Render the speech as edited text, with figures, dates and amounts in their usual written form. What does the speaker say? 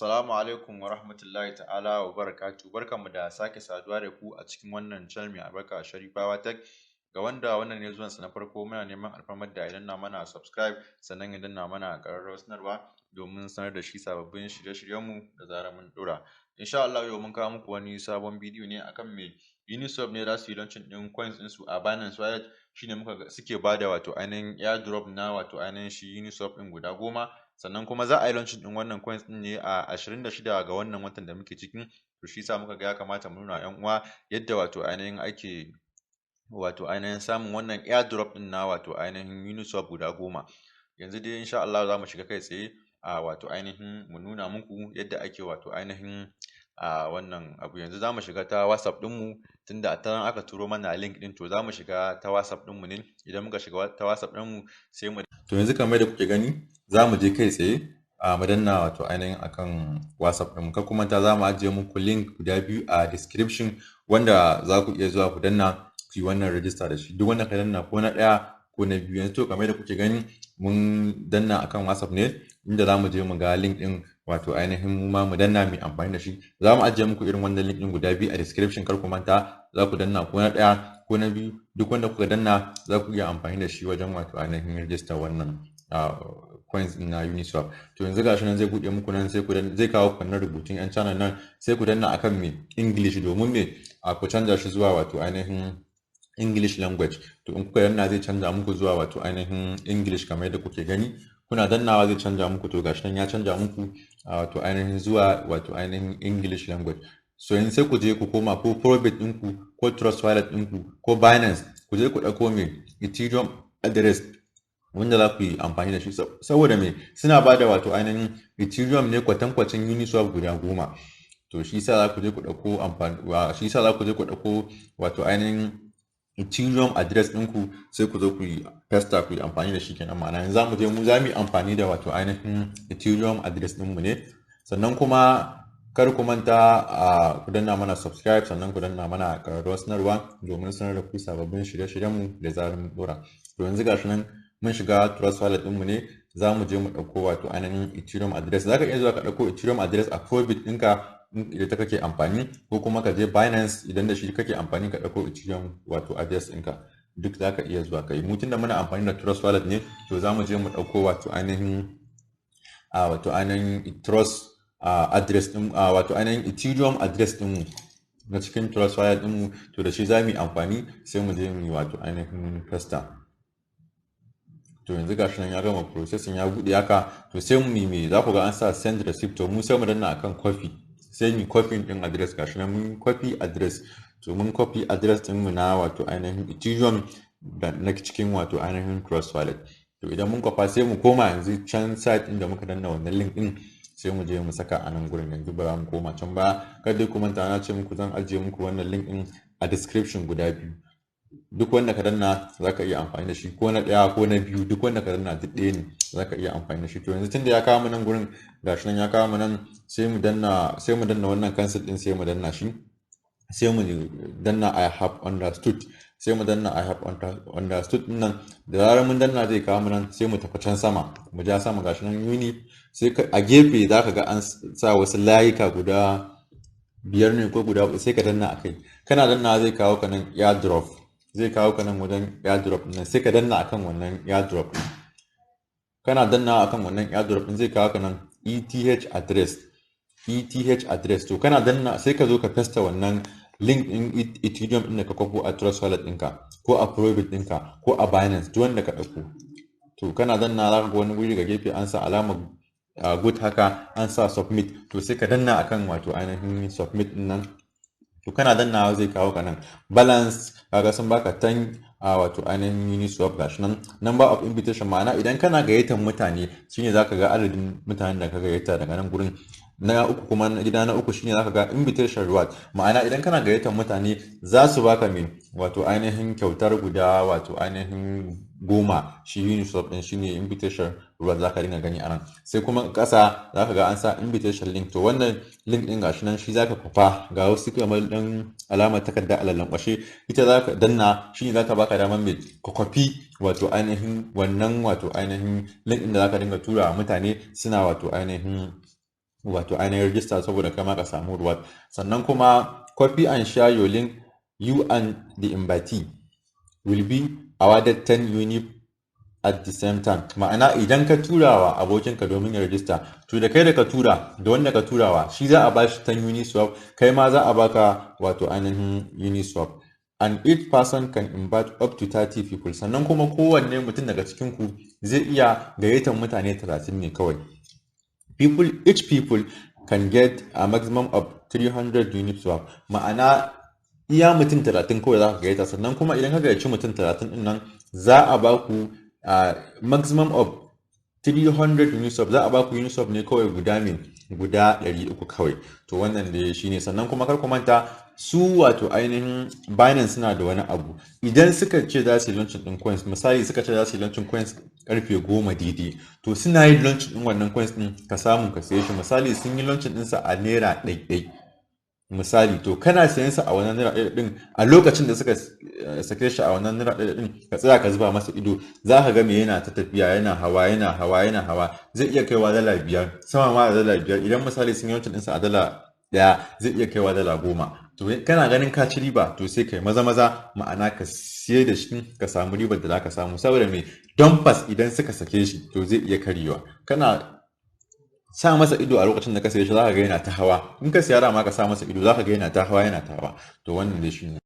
Assalamu alaikum wa rahmatullahi ta'ala wa barakatuhu. Barkanmu da sake saduwa da ku a cikin wannan channel mai albarka, Sharifawa Tech. Ga wanda wannan ne zuwansa na farko, muna neman alfarmar da ya danna mana subscribe, sannan ya danna mana ƙararrawar sanarwa domin sanar da shi sababbin shirye-shiryenmu da zarar mun ɗora. Insha Allah yau mun kawo muku wani sabon bidiyo ne akan me Uniswap ne za su yi launching ɗin coins ɗinsu a Binance Wallet. Shine muka ga suke bada wato ainihin airdrop na wato ainihin shi Uniswap ɗin guda 10. Sannan kuma za a yi launching ɗin wannan coins ɗin ne a 26 ga wannan watan da muke ciki. To, shi yasa muka ga ya kamata mu nuna 'yan uwa yadda wato ainihin ake wato ainihin samun wannan airdrop ɗin na wato ainihin Uniswap guda 10. Yanzu dai insha Allah za mu shiga kai tsaye a wato ainihin mu nuna muku yadda ake wato ainihin a wannan abu. Yanzu za mu shiga ta WhatsApp ɗinmu, tunda a ta nan aka turo mana link ɗin. To, za mu shiga ta WhatsApp ɗinmu ne. Idan muka shiga ta WhatsApp ɗinmu, sai mu to yanzu kamar yadda kuke gani, za mu je kai tsaye a mu danna wato ainihin akan WhatsApp ɗinmu. Kar ku manta, za mu ajiye muku link guda biyu a description wanda za ku iya zuwa ku danna ku yi wannan register da shi, duk wanda ka danna, ko na ɗaya ko na biyu. Yanzu to kamar yadda kuke gani, mun danna akan WhatsApp ne, inda za mu je mu ga link ɗin, wato ainihin mu ma mu danna mu amfani da shi. Za mu ajiye muku irin wannan link ɗin guda biyu a description. Kar ku manta, za ku danna ko na ɗaya ko na biyu. Duk wanda kuka danna, za ku iya amfani da shi wajen wato ainihin register wannan coins na Uniswap. To, yanzu gashi nan zai buɗe muku nan, sai ku zai kawo ku nan rubutun yan channel nan, sai ku danna akan me English, domin me a ku canza shi zuwa wato ainihin English language. To, in kuka danna, zai canza muku zuwa wato ainihin English kamar yadda kuke gani. Kuna dannawa zai canza muku. To, gashi nan ya canza muku wato ainihin zuwa wato ainihin English language. So yanzu sai ku je ku koma ko Probit ɗinku ko Trust Wallet ɗinku ko Binance, ku je ku ɗauko me Ethereum address wanda za ku yi amfani da shi, saboda me suna ba da wato ainihin Ethereum ne kwatankwacin Uniswap guda 10. To, shi yasa za ku je ku ɗauko amfani, shi yasa za ku je ku ɗauko wato ainihin Ethereum address ɗinku, sai ku zo ku yi paste, ku yi amfani da shi kenan. Ma'ana yanzu za mu je mu za mu yi amfani da wato ainihin Ethereum address ɗinmu ne. Sannan kuma kar ku manta a ku danna mana subscribe, sannan ku danna mana ƙararrawar sanarwa domin sanar da ku sababbin shirye-shiryenmu da zarar mun ɗora. To, yanzu gashi nan mun shiga Trust Wallet ɗinmu ne, za mu je mu ɗauko wato ainihin Ethereum address. Za ka iya zuwa ka ɗauko Ethereum address a Probit ɗinka idan ta kake amfani, ko kuma ka je Binance idan da shi kake amfani, ka ɗauko Ethereum wato address ɗinka. Duk za ka iya zuwa ka yi. Mu tunda muna amfani da Trust Wallet ne, to za mu je mu ɗauko wato ainihin a wato ainihin Trust address ɗin, wato ainihin Ethereum address ɗinmu na cikin Trust Wallet ɗinmu. To, da shi za mu yi amfani, sai mu je mu yi wato ainihin paste. To, yanzu gashi nan ya gama processing, ya buɗe haka. To, sai mu yi me za ku ga an sa "send receipt". To, mu sai mu danna akan copy, sai mu copy din address. Gashi nan mun copy address. To, mun copy address din mu na wato ainihin Ethereum da na cikin wato ainihin Trust Wallet. To, idan mun kwafa, sai mu koma yanzu can site din da muka danna wannan link din, sai mu je mu saka a nan gurin. Yanzu ba za mu koma can ba. Kada ku manta, na ce muku zan ajiye muku wannan link din a description guda biyu. Duk wanda ka danna za ka iya amfani da shi, ko na ɗaya ko na biyu, duk wanda ka danna duk ɗaya ne, za ka iya amfani da shi. To, yanzu tunda ya kawo mu nan gurin, gashi nan ya kawo mu nan, sai mu danna wannan cancel din, sai mu danna shi, sai mu danna "I have understood". Sai mu danna "I have understood" din nan. Da zarar mun danna, zai kawo mu nan, sai mu tafi can sama, mu ja sama. Gashi nan uni. Sai a gefe za ka ga an sa wasu layuka guda biyar ne ko guda, sai ka danna akai. Kana danna, zai kawo ka nan airdrop, zai kawo ka nan wajen airdrop nan, sai ka danna akan wannan airdrop din. Kana danna akan wannan airdrop din, zai kawo ka nan ETH address, ETH address. To, kana danna, sai ka zo ka paste wannan link din Ethereum din da ka kwafo a Trust Wallet ɗinka ko a Probit ɗinka ko a Binance, duk wanda ka ɗauko. To, kana danna, za ka ga wani wuri daga gefe an sa alamar good haka, an sa "submit". To, sai ka danna akan wato ainihin "submit" din nan. To, kana dannawa, zai kawo ka nan balance. Kaga sun baka 10 a wato ainihin Uniswap. Gashi nan number of invitation, ma'ana idan kana gayyatar mutane, shine zaka ga adadin mutanen da ka gayyata daga nan gurin. Na uku kuma, gida na uku, shine zaka ga invitation reward, ma'ana idan kana gayyatar mutane, za su baka me wato ainihin kyautar guda wato ainihin 10 shi Uniswap din, shine invitation reward zaka dinga gani anan. Sai kuma ƙasa zaka ga an sa invitation link. To, wannan link din gashi nan, shi zaka kwafa. Ga wasu kamar dan alamar takarda a lallankwashe, ita zaka danna, shine zaka baka damar mai ka kwafi wato ainihin wannan wato ainihin link din da zaka dinga tura mutane suna wato ainihin Wato ainihin register saboda kai ma ka samu reward. Sannan kuma copy and share your link, you and the invitee will be awarded 10 unit at the same time. Ma'ana, idan ka turawa abokinka domin ya register, to da kai da ka tura da wanda ka turawa, shi za a bashi 10 Uniswap, kai ma za a baka wato ainihin Uniswap. And each person can invite up to 30 people. Sannan kuma kowanne mutum daga cikin ku zai iya gayyatar mutane 30 ne kawai. People, each people can get a maximum of 300 Uniswap. Ma'ana, iya mutum 30 kawai za ka gayyata. Sannan kuma idan ka gayyaci mutum 30 din nan, za a ba ku maximum of 300 Uniswap. Za a ba ku Uniswap ne kawai guda min guda 300 kawai. To, wannan da shine. Sannan kuma kar ku manta, su wato ainihin Binance suna da wani abu. Idan suka ce za su yi launching din coins, misali suka ce za su yi launching coins karfe 10 daidai, to suna yin launching din wannan coins din, ka samu ka saye shi. Misali, sun yi launching ɗinsa a naira ɗaiɗai misali, to kana sayan sa a wannan naira ɗaya ɗin a lokacin da suka sake shi a wannan naira ɗaya ɗin, ka tsaya ka zuba masa ido, za ka ga me yana ta tafiya, yana hawa, yana hawa, yana hawa, zai iya kaiwa dala 5, sama ma da dala 5. Idan misali sun yi launching ɗinsa a dala 1, zai iya kaiwa dala 10. To, kana ganin ka ci riba, to sai kai maza maza, ma'ana ka siye da shi, ka samu ribar da za ka samu. Saboda me? Don fas idan suka sake shi, to zai iya karyewa. Kana sa masa ido a lokacin da ka saye shi, za ka ga yana ta hawa. In ka siya ma ka sa masa ido, za ka ga yana ta hawa, yana ta hawa. To, wannan dai shi ne.